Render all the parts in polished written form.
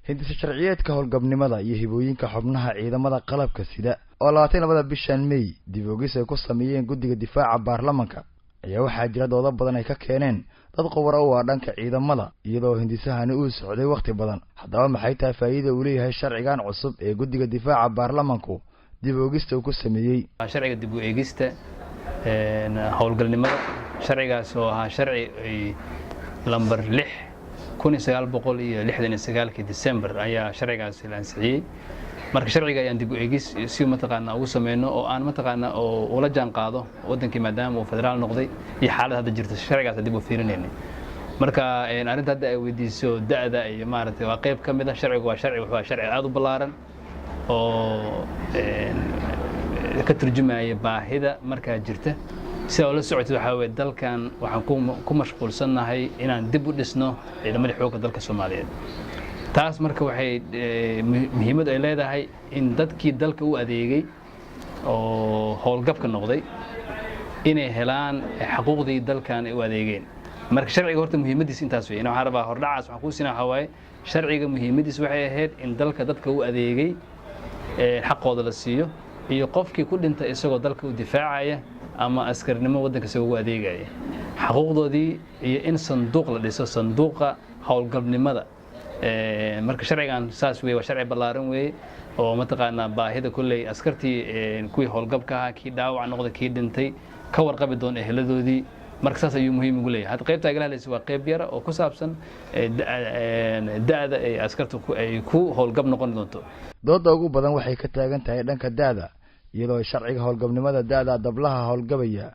Hindisa sharciyeedka howlgabnimada iyo hibooyinka xubnaha ciidamada qalabka sida oo 22-da bishan May dib oogis ay ku sameeyeen guddiga difaaca baarlamanka ayaa waxaa jira doodo badan ay ka keeneen dad khubaro u ah dhanka ciidamada, iyadoo hindisahani uu socday wakhti badan. Haddaba, maxay tahay faa'iida uu leeyahay sharcigan cusub ee guddiga difaaca baarlamanku dib oogista uu ku sameeyey? Sharciga dib u eegista howlgalnimada, sharcigaas oo ahaa sharci ay lambar 6 1969-kii December ayaa sharcigaasi la ansixiyey. Marka sharciga ayaan dib u eegis si mataqaanaa ugu sameyno oo aan mataqaanaa oo ula jaan qaado wadankii, maadaama uu federaal noqday iyo xaalad hadda jirta, sharcigaas dib u fiirinaynay. Marka arrinta hadda ay weydiiso, da'da iyo maaragtay, waa qayb ka mid ah sharcigu. Waa sharci, wuxuu sharci aad u ballaaran oo ka turjumaya baahida markaa jirta. Sida oo la socotid, waxaa weye dalkan waxaan ku mashquulsannahay inaan dib u dhisno ciidamadii xoogga dalka Soomaaliyeed. Taas marka waxay muhiimad ay leedahay in dadkii dalka u adeegay oo howlgabka noqday inay helaan xaquuqdii dalkan ay u adeegeen. Marka sharciga horta muhiimaddiis intaas wey. Waxaan rabaa hordhacaas waxaan kuu siinaa, waxaa waaye sharciga muhiimaddiis waxay ahayd in dalka dadka u adeegay xaqooda la siiyo, iyo qofkii ku dhintay isagoo dalka u difaacaya ama askarnimo waddanka isagoo ugu adeegaya xaquuqdoodii, iyo in sanduuq la dhiso, sanduuqa howlgabnimada. Marka sharcigan saas weye, waa sharci ballaaran weeye oo mataqaanaa baahida kolley askartii, kuwii howlgabka ahaa, kii dhaawac noqday, kii dhintay, ka warqabi doona eheladoodii. Marka saas ayuu muhiim ugu leeyahay. Hadda qaybta agala hadlaysa waa qayb yara oo ku saabsan da'da ay askartu ay ku howlgab noqon doonto. Dooda ugu badan waxay ka taagan tahay dhanka da'da, iyadoo ay sharciga howlgabnimada da'da dablaha howlgabaya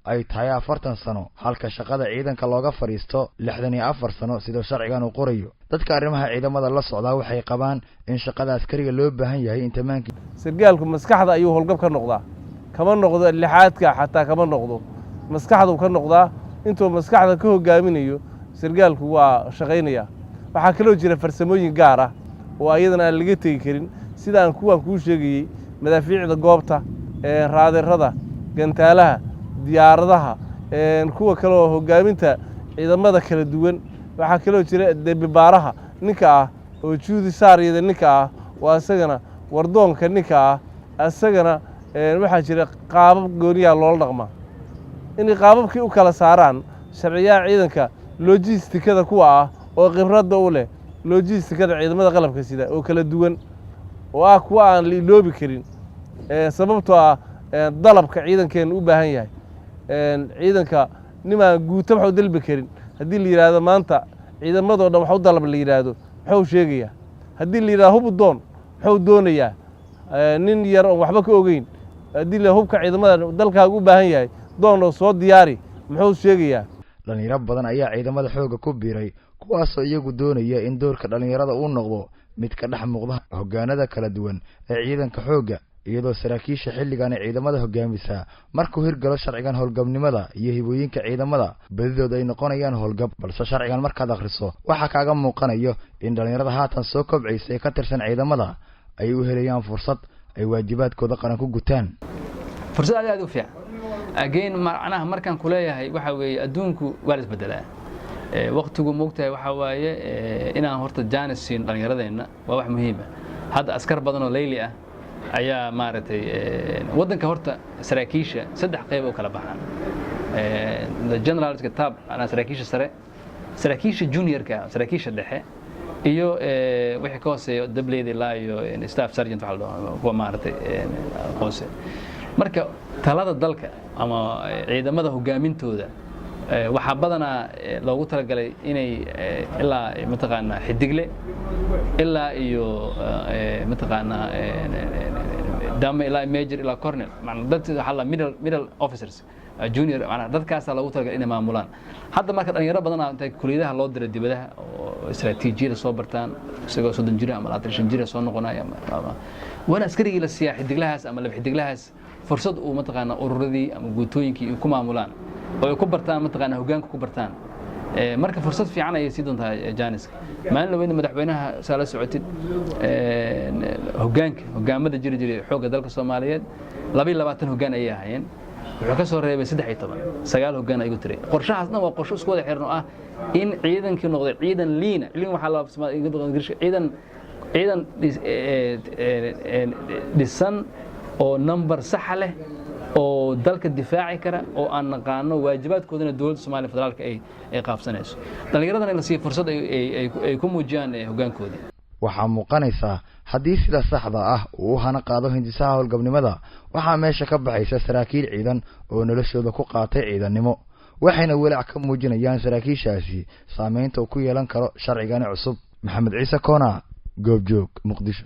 ay tahay 40 sano, halka shaqada ciidanka looga fadhiisto 64 sano, sidoo sharcigan uu qorayo. Dadka arrimaha ciidamada la socdaa waxay qabaan in shaqada askariga loo baahan yahay in tamaankii Sargaalku maskaxda ayuu howlgab ka noqdaa, kama noqdo lixaadka, xataa kama noqdo, maskaxduu ka noqdaa. Intuu maskaxda ka hogaaminayo sargaalku waa shaqaynaya. Waxaa kaloo jira farsamooyin gaar ah oo ayadana aan laga tegi karin, sida aan kuwaan kuu sheegayey: madaafiicda goobta, raadirada, gantaalaha, diyaaradaha, kuwa kale oo hogaaminta ciidamada kala duwan. Waxaa kaloo jira dembibaaraha ninka ah oo juudi saaryada ninka ah, waa isagana wardoonka ninka ah. Isagana waxaa jira qaabab gooniyaa loola dhaqmaa, inay qaababkii u kala saaraan sharciyaha ciidanka, logistikada kuwa ah oo khibradda u leh logistikada ciidamada qalabka sida oo kala duwan, oo ah kuwa aan la iloobi karin, sababtoo ah dalabka ciidankeenu u baahan yahay. Ciidanka nimaan guuta wax u dalbi karin, haddii la yidhaahdo maanta ciidamadoo dhan wax u dalab la yidhaahdo, muxuu sheegayaa? Haddii la yidhahdo hub u doon, muxuu doonayaa? Nin yar oon waxba ka ogeyn haddii la hubka ciidamada dalkaaga u baahan yahay doon oo soo diyaari, muxuu sheegayaa? Dhalinyaro badan ayaa ciidamada xoogga ku biiray, kuwaasoo iyagu doonaya in doorka dhalinyarada uu noqdo mid ka dhex muuqda hoggaanada kala duwan ee ciidanka xoogga, iyadoo saraakiisha xilligan ay ciidamada hogaamisaa markuu hirgalo sharcigan howlgabnimada iyo hibooyinka ciidamada badidood ay noqonayaan howlgab. Balse sharcigan markaad akhriso, waxaa kaaga muuqanayo in dhalinyarada haatan soo kobcaysa ee ka tirsan ciidamada ay u helayaan fursad ay waajibaadkooda qaran ku gutaan. Fursad aad aad u fiican. Again, macnaha markaan kuleeyahay waxa weeye, adduunku waa la isbedelaa, waqtigu moogtahay. Waxaa waaye inaan horta jaanis siin dhallinyaradeenna waa wax muhiim ah. Hadda askar badan oo leyli ah ayaa maaragtay waddanka. Horta saraakiisha saddex qayb u kala baxaan: the generalska tab, macnaha saraakiisha sare, saraakiisha juniorka, saraakiisha dhexe, iyo wixii ka hooseeya, dableyda ilaa iyo staff sergeant waxa la dhaho, kuwa maaragtay hoose. Marka talada dalka ama ciidamada hogaamintooda waxaa badanaa loogu talagalay inay ilaa mataqaanaa xidigle ilaa iyo mataqaanaa dame ilaa major ilaa colonel, macnaa dad waxaa la middle officers, junior, macnaa dadkaasaa loogu talagalay inay maamulaan. Hadda marka dhalinyaro badanaa intay kuliyadaha loo diray dibadaha oo istaraatiijiyada soo bartaan, isagoo 30 jira ama 25 jira soo noqonaya, waana askarigii la siiyaa xidiglahaas ama laba xidiglahaas fursad uu mataqaanaa ururadii ama guutooyinkii ay ku maamulaan oo ay ku bartaan, mataqaanaa hoggaanka ku bartaan. Marka fursad fiican ayay sii doontaa janiska. Maalin dhaweyna madaxweynaha, saa la socotid, hoggaanka hoggaamada jiri jiray xoogga dalka Soomaaliyeed 22 hoggaan ayay ahaayeen. Wuxuu ka soo reebay 13, 9 hoggaan ayuu tiray. Qorshahaas dhan waa qorsho isku wada xiran oo ah in ciidankii noqday ciidan liina. Liin waxaa la ciidan dhisan oo number saxa leh oo dalka difaaci kara oo aan naqaano waajibaadkoodana dowladda Soomaaliya federaalka ay qaabsanayso, dhallinyaradana in la siiyo fursad ay ku muujiyaan hoggaankoodii. Waxaa muuqanaysaa haddii sida saxda ah uu u hana qaado hindisaha howlgabnimada, waxaa meesha ka baxaysa saraakiil ciidan oo noloshooda ku qaatay ciidannimo, waxayna walaac ka muujinayaan saraakiishaasi saameynta uu ku yeelan karo sharcigani cusub. Maxamed Ciise Koona, Goobjoog, Muqdisho.